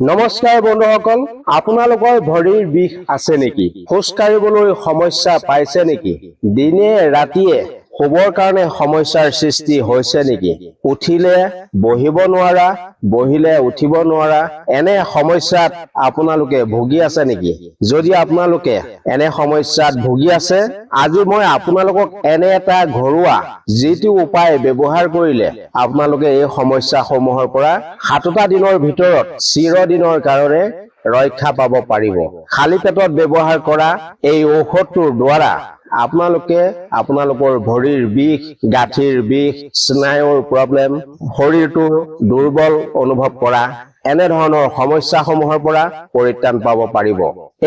নমস্কাৰ বন্ধুসকল, আপোনালোকৰ ভৰিৰ বিষ আছে নেকি? খোজ কাঢ়িবলৈ সমস্যা পাইছে নেকি? দিনে ৰাতিয়ে শুবৰ কাৰণে সমস্যাৰ সৃষ্টি হৈছে নেকি? উঠিলে বহিব নোৱাৰা, বহিলে উঠিব নোৱাৰা, এনে সমস্যাত আপোনালোকে ভুগি আছে নেকি? যদি আপোনালোকে এনে সমস্যাত ভুগি আছে, আজি মই আপোনালোকক এনে এটা ঘৰুৱা যিটো উপায় ব্যৱহাৰ কৰিলে আপোনালোকে এই সমস্যাসমূহৰ পৰা 7টা দিনৰ ভিতৰত চিৰদিনৰ কাৰণে ৰক্ষা পাব পাৰিব। খালী পেটত ব্যৱহাৰ কৰা এই ঔষধটোৰ দ্বাৰা আপোনালোকে আপোনালোকৰ ভৰিৰ বিষ, গাঁঠিৰ বিষ, স্নায়ুৰ প্ৰব্লেম, শৰীৰটো দুৰ্বল অনুভৱ কৰা, এনেধৰণৰ সমস্যাসমূহৰ পৰা পৰিত্ৰাণ পাব পাৰিব।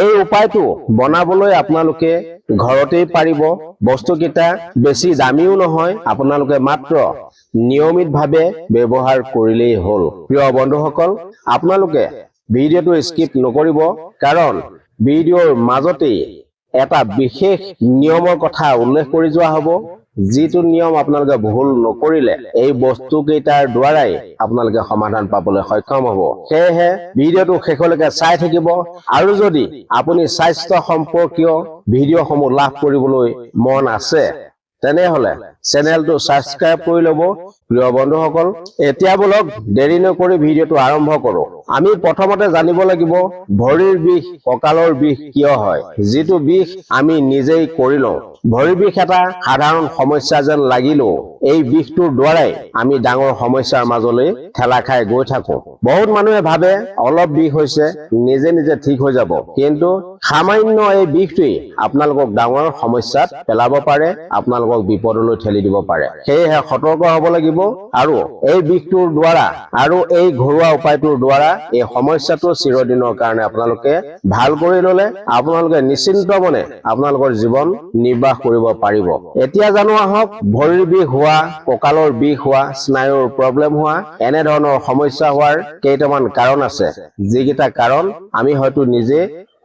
এই উপায়টো বনাবলৈ আপোনালোকে ঘৰতেই পাৰিব। বস্তুকেইটা বেছি দামীও নহয়, আপোনালোকে মাত্ৰ নিয়মিতভাৱে ব্যৱহাৰ কৰিলেই হ'ল। প্ৰিয় বন্ধুসকল, আপোনালোকে ভিডিঅ'টো স্কিপ নকৰিব, কাৰণ ভিডিঅ'ৰ মাজতেই এটা বিশেষ নিয়মৰ কথা উল্লেখ কৰি যোৱা হ'ব, যিটো নিয়ম আপোনালোকে ভুল নকৰিলে এই বস্তু কেইটাৰ দ্বাৰাই আপোনালোকে সমাধান পাবলৈ সক্ষম হ'ব। সেয়েহে ভিডিঅ'টো শেষলৈকে চাই থাকিব, আৰু যদি আপুনি স্বাস্থ্য সম্পৰ্কীয় ভিডিঅ'সমূহ লাভ কৰিবলৈ মন আছে, তেনেহলে চেনেলটো ছাবস্ক্ৰাইব কৰি ল'ব। প্ৰিয় বন্ধুসকল, এতিয়া বলক দেৰি নকৰি ভিডিঅ'টো আৰম্ভ কৰো। আমি প্ৰথমতে জানিব লাগিব ভৰিৰ বিষ, কঁকালৰ বিষ কিয় হয়, যিটো বিষ আমি নিজেই কৰি লওঁ। ভৰিৰ বিষ এটা সাধাৰণ সমস্যা যেন লাগিলেও এই বিষটোৰ দ্বাৰাই আমি ডাঙৰ সমস্যাৰ মাজলৈ ঠেলা খাই গৈ থাকো। বহুত মানুহে ভাবে অলপ বিষ হৈছে, নিজে নিজে ঠিক হৈ যাব, কিন্তু সামান্য এই বিষটোৱেই আপোনালোকক ডাঙৰ সমস্যাত পেলাব পাৰে, আপোনালোকক বিপদলৈ ঠেলি দিব পাৰে। সেয়েহে সতৰ্ক হ'ব লাগিব, আৰু এই বিষটোৰ দ্বাৰা আৰু এই ঘৰুৱা উপায়টোৰ দ্বাৰা এই সমস্যাটো চিৰদিনৰ কাৰণে আপোনালোকে ভাল কৰি ললে আপোনালোকে নিশ্চিন্ত মনে আপোনালোকৰ জীৱন নিৰ্বাহ কৰিব পাৰিব। এতিয়া জানো আহক ভৰিৰ বিষ হোৱা, কঁকালৰ বিষ হোৱা, স্নায়ুৰ প্ৰব্লেম হোৱা, এনেধৰণৰ সমস্যা হোৱাৰ কেইটামান কাৰণ আছে, যিকেইটা কাৰণ আমি হয়তো নিজে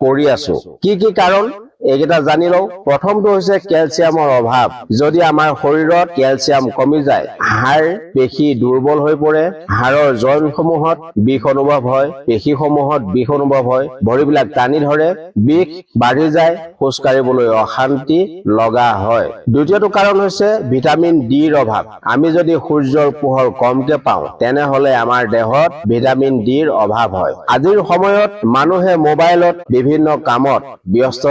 কৰি আছো। কি কি কাৰণ এইকেইটা জানি লওঁ। প্ৰথমটো হৈছে কেলছিয়ামৰ অভাৱ। যদি আমাৰ শৰীৰত কেলছিয়াম কমি যায়, হাড় পেশী দুৰ্বল হৈ পৰে, হাড়ৰ জইনসমূহত বিষ অনুভৱ হয়, পেশীসমূহত বিষ অনুভৱ হয়, ভৰিবিলাক টানি ধৰে, বিষ বাঢ়ি যায়, খোজ কাঢ়িবলৈ অশান্তি লগা হয়। দ্বিতীয়টো কাৰণ হৈছে ভিটামিন ডিৰ অভাৱ। আমি যদি সূৰ্যৰ পোহৰ কমকে পাওঁ, তেনেহলে আমাৰ দেহত ভিটামিন ডিৰ অভাৱ হয়। আজিৰ সময়ত মানুহে মোবাইলত বিভিন্ন কামত ব্যস্ত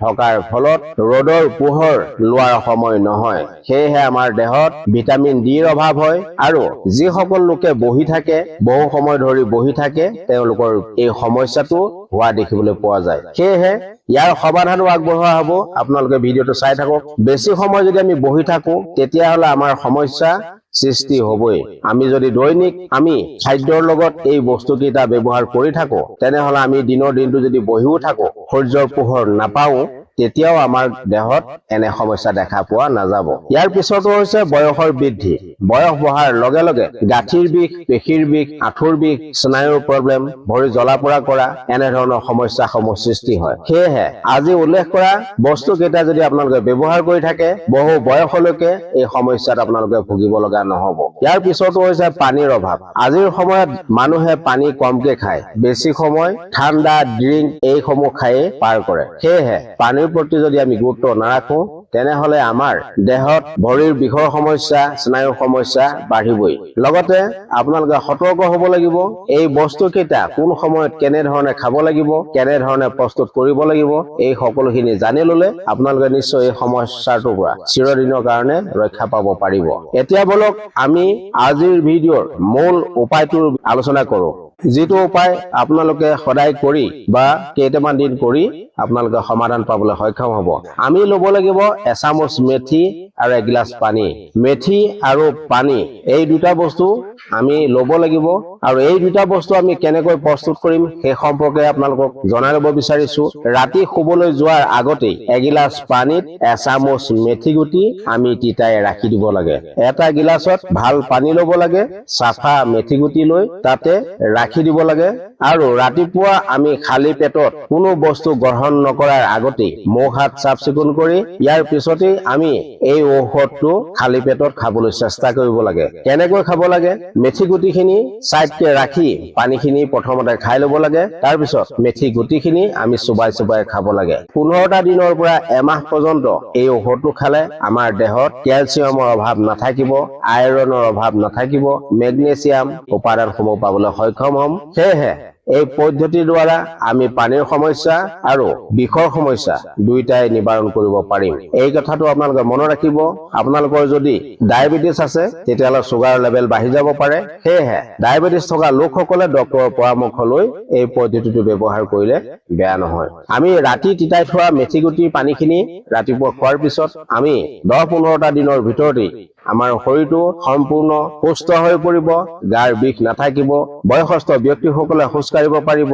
থকাৰ ফলত ৰ'দৰ পোহৰ লোৱাৰ সময় নহয়, সেয়েহে আমাৰ দেহত ভিটামিন ডিৰ অভাৱ হয়। আৰু যিসকল লোকে বহি থাকে, বহু সময় ধৰি বহি থাকে, তেওঁলোকৰ এই সমস্যাটো হোৱা দেখিবলৈ পোৱা যায়। সেয়েহে ইয়াৰ সমাধানো আগবঢ়োৱা হ'ব, আপোনালোকে ভিডিঅ'টো চাই থাকক। বেছি সময় যদি আমি বহি থাকো, তেতিয়াহ'লে আমাৰ সমস্যা সৃষ্টি হ'বই। আমি যদি দৈনিক আমি খাদ্যৰ লগত এই বস্তুকেইটা ব্যৱহাৰ কৰি থাকো, তেনেহ'লে আমি দিনৰ দিনটো যদি বহিও থাকো, সূৰ্যৰ পোহৰ নাপাওঁ, তেতিয়াও আমাৰ দেহত এনে সমস্যা দেখা পোৱা নাযাব। ইয়াৰ পিছতো হৈছে বয়সৰ বৃদ্ধি। বয়স বঢ়াৰ লগে লগে গাঁঠিৰ বিষ, পেশীৰ বিষ, আঁঠুৰ বিষ, স্নায়ুৰ প্ৰব্লেম, ভৰি জ্বলা পোৰা কৰা, এনেধৰণৰ সমস্যাসমূহ সৃষ্টি হয়। সেয়েহে আজি উল্লেখ কৰা বস্তু কেইটা যদি আপোনালোকে ব্যৱহাৰ কৰি থাকে, বহু বয়সলৈকে এই সমস্যাত আপোনালোকে ভুগিব লগা নহ'ব। ইয়াৰ পিছতো হৈছে পানীৰ অভাৱ। আজিৰ সময়ত মানুহে পানী কমকে খায়, বেছি সময় ঠাণ্ডা ড্ৰিংক এইসমূহ খায়েই পাৰ কৰে। সেয়েহে পানীৰ প্ৰতি যদি আমি গুৰুত্ব নাৰাখো, তেনেহলে আমাৰ দেহত ভৰিৰ বিষৰ সমস্যা, স্নায়ুৰ সমস্যা বাঢ়িবই। লগতে আপোনালোকে সতৰ্ক হ'ব লাগিব, এই বস্তুকেইটা কোন সময়ত কেনেধৰণে খাব লাগিব, কেনেধৰণে প্ৰস্তুত কৰিব লাগিব, এই সকলোখিনি জানি ললে আপোনালোকে নিশ্চয় এই সমস্যাটোৰ পৰা চিৰদিনৰ কাৰণে ৰক্ষা পাব পাৰিব। এতিয়া বলক আমি আজিৰ ভিডিঅ'ৰ মূল উপায়টোৰ আলোচনা কৰো, যিটো উপায় আপোনালোকে সদায় কৰি বা কেইটামান দিন কৰি আপোনালোকে সমাধান পাবলৈ সক্ষম হ'ব। আমি ল'ব লাগিব এচামুচ মেথি আৰু এগিলাচ পানী। মেথি আৰু পানী এই দুটা বস্তু আমি ল'ব লাগিব, আৰু এই দুটা বস্তু আমি কেনেকৈ প্ৰস্তুত কৰিম সেই সম্পৰ্কে আপোনালোকক জনাই ল'ব বিচাৰিছো। ৰাতি শুবলৈ যোৱাৰ আগতেই এগিলাচ পানীত এচামুচ মেথি গুটি আমি তিতাই ৰাখি দিব লাগে। এটা গিলাচত ভাল পানী ল'ব লাগে, চাফা মেথি গুটি লৈ তাতে ৰাখি দিব লাগে, আৰু ৰাতিপুৱা আমি খালী পেটত কোনো বস্তু গ্ৰহণ নকৰাৰ আগতেই মুখ হাত চাফ চিকুণ কৰি ইয়াৰ পিছতেই আমি এই ঔষধটো খালী পেটত খাবলৈ চেষ্টা কৰিব লাগে। কেনেকৈ খাব লাগে? মেথি গুটিখিনি চাইডকে ৰাখি পানীখিনি প্ৰথমতে খাই ল'ব লাগে। তাৰপিছত মেথি গুটিখিনি আমি চোবাই চোবাই খাব লাগে। 15টা দিনৰ পৰা এমাহ পৰ্যন্ত এই ঔষধটো খালে আমাৰ দেহত কেলছিয়ামৰ অভাৱ নাথাকিব, আইৰণৰ অভাৱ নাথাকিব, মেগনেছিয়াম উপাদানসমূহ পাবলৈ সক্ষম হ'ম। সেয়েহে এই পদ্ধতিৰ দ্বাৰা আমি পানীৰ সমস্যা আৰু বিষৰ সমস্যা দুয়োটাই নিবাৰণ কৰিব পাৰিম। এই কথাটো আপোনালোকে মনত ৰাখিব। আপোনালোকৰ যদি ডায়েবেটিছ আছে, তেতিয়াহ'লে চুগাৰ লেভেল বাঢ়ি যাব পাৰে। সেয়েহে ডায়েবেটিছ থকা লোকসকলে ডক্তৰৰ পৰামৰ্শ লৈ এই পদ্ধতিটো ব্যৱহাৰ কৰিলে বেয়া নহয়। আমি ৰাতি তিতাই থোৱা মেথি গুটিৰ পানীখিনি ৰাতিপুৱা খোৱাৰ পিছত আমি 10-15টা দিনৰ ভিতৰতেই আমাৰ শৰীৰটো সম্পূৰ্ণ সুস্থ হৈ পৰিব, গাৰ বিষ নাথাকিব, বয়সস্থ ব্যক্তিসকলে খোজ কাঢ়িব পাৰিব,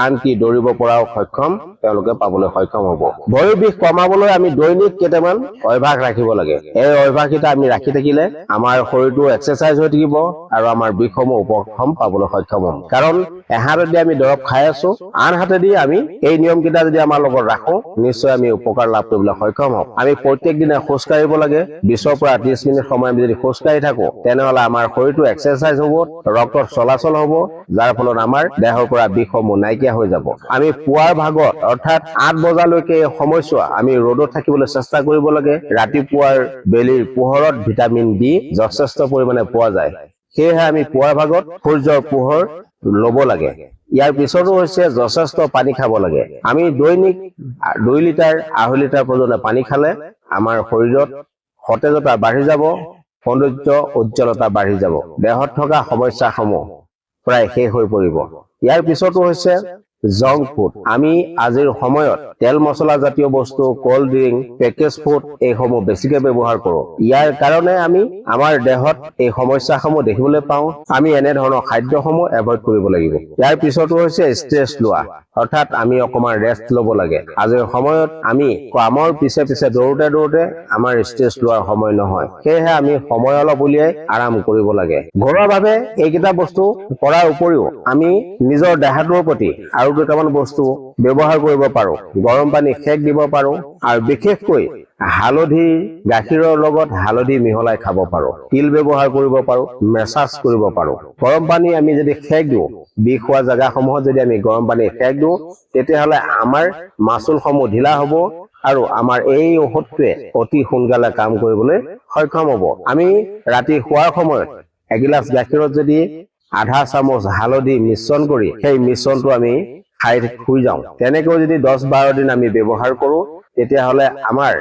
আনকি দৌৰিব পৰাও সক্ষম তেওঁলোকে পাবলৈ সক্ষম হ'ব। ভৰিৰ বিষ কমাবলৈ আমি দৈনিক কেইটামান অভ্যাস ৰাখিব লাগে। এই অভ্যাসকেইটা আমি ৰাখি থাকিলে আমাৰ শৰীৰটো এক্সাৰচাইজ হৈ থাকিব আৰু আমাৰ বিষসমূহ উপশম পাবলৈ সক্ষম হ'ম। কাৰণ এহাতেদি আমি দৰৱ খাই আছো, আনহাতেদি আমি এই নিয়মকেইটা যদি আমাৰ লগত ৰাখো, নিশ্চয় আমি উপকাৰ লাভ কৰিবলৈ সক্ষম হ'ম। আমি প্ৰত্যেক দিনে খোজ কাঢ়িব লাগে। 20ৰ পৰা 30 মিনিট সময় আমি যদি খোজ কাঢ়ি থাকো, তেনেহ'লে আমাৰ শৰীৰটো এক্সাৰচাইজ হ'ব, ৰক্তত চলাচল হ'ব, যাৰ ফলত আমাৰ দেহৰ পৰা বিষসমূহ নাইকিয়া হৈ যাব। আমি পুৱাৰ ভাগত অৰ্থাৎ 8 বজালৈকে এই সময়ছোৱা আমি ৰ'দত থাকিবলৈ চেষ্টা কৰিব লাগে। ৰাতিপুৱাৰ বেলিৰ পোহৰত ভিটামিন ডি যথেষ্ট পৰিমাণে পোৱা যায়, সেয়েহে আমি পুৱাৰ ভাগত সূৰ্যৰ পোহৰ ল'ব লাগে। ইয়াৰ পিছতো হৈছে যথেষ্ট পানী খাব লাগে। আমি দৈনিক 2 লিটাৰ 2.5 লিটাৰ পৰ্যন্ত পানী খালে আমাৰ শৰীৰত সতেজতা বাঢ়ি যাব, সৌন্দৰ্য উজ্জ্বলতা বাঢ়ি যাব, দেহত থকা সমস্যাসমূহ প্ৰায় শেষ হৈ পৰিব। ইয়াৰ পিছতো হৈছে জংক ফুড। আমি আজিৰ সময়ত তেল মছলা জাতীয় বস্তু, কল্ড ড্ৰিংক, পেকেজ ফুড এইসমূহ বেছিকে ব্যৱহাৰ কৰোঁ। ইয়াৰ কাৰণে আমি আমাৰ দেহত এই সমস্যাসমূহ দেখিবলৈ পাওঁ। আমি এনেধৰণৰ খাদ্যসমূহ এভইড কৰিব লাগিব। ইয়াৰ পিছতো হৈছে ষ্ট্ৰেছ লোৱা, অৰ্থাৎ আমি অকণমান ৰেষ্ট ল'ব লাগে। আজিৰ সময়ত আমি কামৰ পিছে পিছে দৌৰোতে দৌৰোতে আমাৰ ষ্ট্ৰেছ লোৱাৰ সময় নহয়, সেয়েহে আমি সময় অলপ উলিয়াই আৰাম কৰিব লাগে। ঘৰুৱাভাৱে এইকেইটা বস্তু কৰাৰ উপৰিও আমি নিজৰ দেহাটোৰ প্ৰতি আৰু দুটামান বস্তু ব্যৱহাৰ কৰিব পাৰোঁ। গৰম পানী সেক দিব পাৰোঁ আৰু বিশেষকৈ হালধি গাখীৰৰ লগত হালধি মিহলাই খাব পাৰোঁ। তিল ব্যৱহাৰ কৰিব পাৰোঁ, মেচাজ কৰিব পাৰোঁ। গৰম পানী আমি যদি সেক দিওঁ, বিষ হোৱা জেগাসমূহত যদি আমি গৰম পানী সেক দিওঁ, তেতিয়াহ'লে আমাৰ মাচুলসমূহ ঢিলা হ'ব আৰু আমাৰ এই ঔষধটোৱে অতি সোনকালে কাম কৰিবলৈ সক্ষম হ'ব। আমি ৰাতি শোৱাৰ সময়ত এগিলাচ গাখীৰত যদি আধা চামুচ হালধি মিশ্ৰণ কৰি সেই মিশ্ৰণটো আমি খাই শুই যাওঁ, তেনেকৈ যদি 10-12 দিন আমি ব্যৱহাৰ কৰোঁ, তেতিয়াহ'লে আমাৰ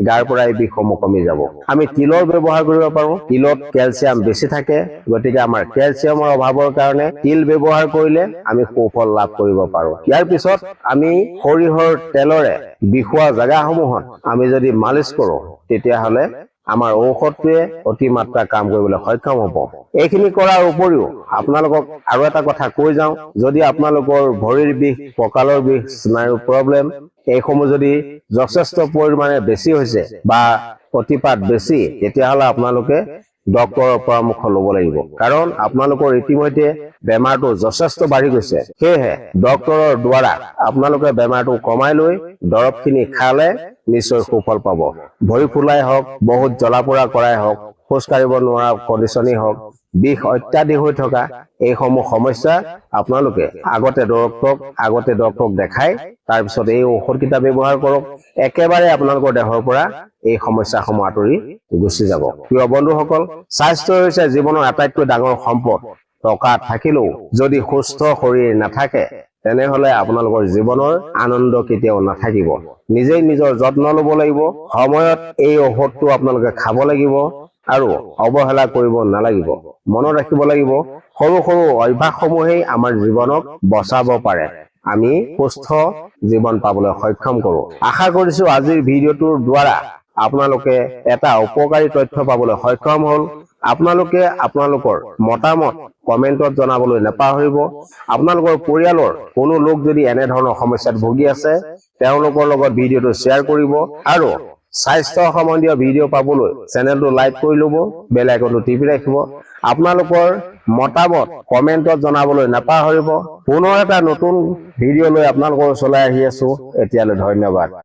গাৰ পৰা এই বিষসমূহ কমি যাব। আমি তিলৰ ব্যৱহাৰ কৰিব পাৰোঁ। তিলত কেলছিয়াম বেছি থাকে, গতিকে আমাৰ কেলছিয়ামৰ অভাৱৰ কাৰণে তিল ব্যৱহাৰ কৰিলে আমি সুফল লাভ কৰিব পাৰোঁ। ইয়াৰ পিছত আমি সৰিয়হৰ তেলৰে বিষোৱা জেগাসমূহত আমি যদি মালিচ কৰোঁ, তেতিয়াহ'লে আমাৰ ঔষধটোৱে অতিমাত্ৰা কাম কৰিবলৈ সক্ষম হ'ব। এইখিনি কৰাৰ উপৰিও আপোনালোকক আৰু এটা কথা কৈ যাওঁ, যদি আপোনালোকৰ ভৰিৰ বিষ, কঁকালৰ বিষ, স্নায়ুৰ প্ৰব্লেম এইসমূহ যদি যথেষ্ট পৰিমাণে বেছি হৈছে বা অতিপাত বেছি, তেতিয়াহ'লে আপোনালোকে ডক্তৰৰ পৰামৰ্শ ল'ব লাগিব। কাৰণ আপোনালোকৰ ইতিমধ্যে বেমাৰটো যথেষ্ট বাঢ়ি গৈছে। সেয়েহে ডক্তৰৰ দ্বাৰা আপোনালোকে বেমাৰটো কমাই লৈ দৰৱখিনি খালে নিশ্চয় সুফল পাব। ভৰি ফুলাই হওক, বহুত জ্বলা পোৰা কৰাই হওক, খোজ কাঢ়িব নোৱাৰা কণ্ডিশ্যনেই হওক, বিষ অত্যাধিক হৈ থকা এইসমূহ সমস্যা আপোনালোকে আগতে ডক্তৰক দেখাই তাৰপিছত এই ঔষধকেইটা ব্যৱহাৰ কৰক। একেবাৰে আপোনালোকৰ দেহৰ পৰা এই সমস্যাসমূহ আঁতৰি গুচি যাব। প্ৰিয় বন্ধুসকল, স্বাস্থ্য হৈছে জীৱনৰ আটাইতকৈ ডাঙৰ সম্পদ। টকা থাকিলেও যদি সুস্থ শৰীৰ নাথাকে, তেনেহ'লে আপোনালোকৰ জীৱনৰ আনন্দ কেতিয়াও নাথাকিব। নিজেই নিজৰ যত্ন ল'ব লাগিব। সময়ত এই ঔষধটো আপোনালোকে খাব লাগিব আৰু অৱহেলা কৰিব নালাগিব। মনত ৰাখিব লাগিব, সৰু সৰু অভ্যাসসমূহেই আমাৰ জীৱনক বচাব পাৰে, আমি সুস্থ জীৱন পাবলৈ সক্ষম কৰোঁ। আশা কৰিছো আজিৰ ভিডিঅ'টোৰ দ্বাৰা আপোনালোকে এটা উপকাৰী তথ্য পাবলৈ সক্ষম হ'ল। আপোনালোকে আপোনালোকৰ মতামত কমেণ্টত জনাবলৈ নাপাহৰিব। আপোনালোকৰ পৰিয়ালৰ কোনো লোক যদি এনেধৰণৰ সমস্যাত ভুগি আছে, তেওঁলোকৰ লগত ভিডিঅ'টো শ্বেয়াৰ কৰিব আৰু স্বাস্থ্য সম্বন্ধীয় ভিডিঅ' পাবলৈ চেনেলটো লাইক কৰি ল'ব, বেল আইকনটো টিপি ৰাখিব। আপোনালোকৰ মতামত কমেণ্টত জনাবলৈ নাপাহৰিব। পুনৰ এটা নতুন ভিডিঅ' লৈ আপোনালোকৰ ওচৰলৈ আহি আছো। এতিয়ালৈ ধন্যবাদ।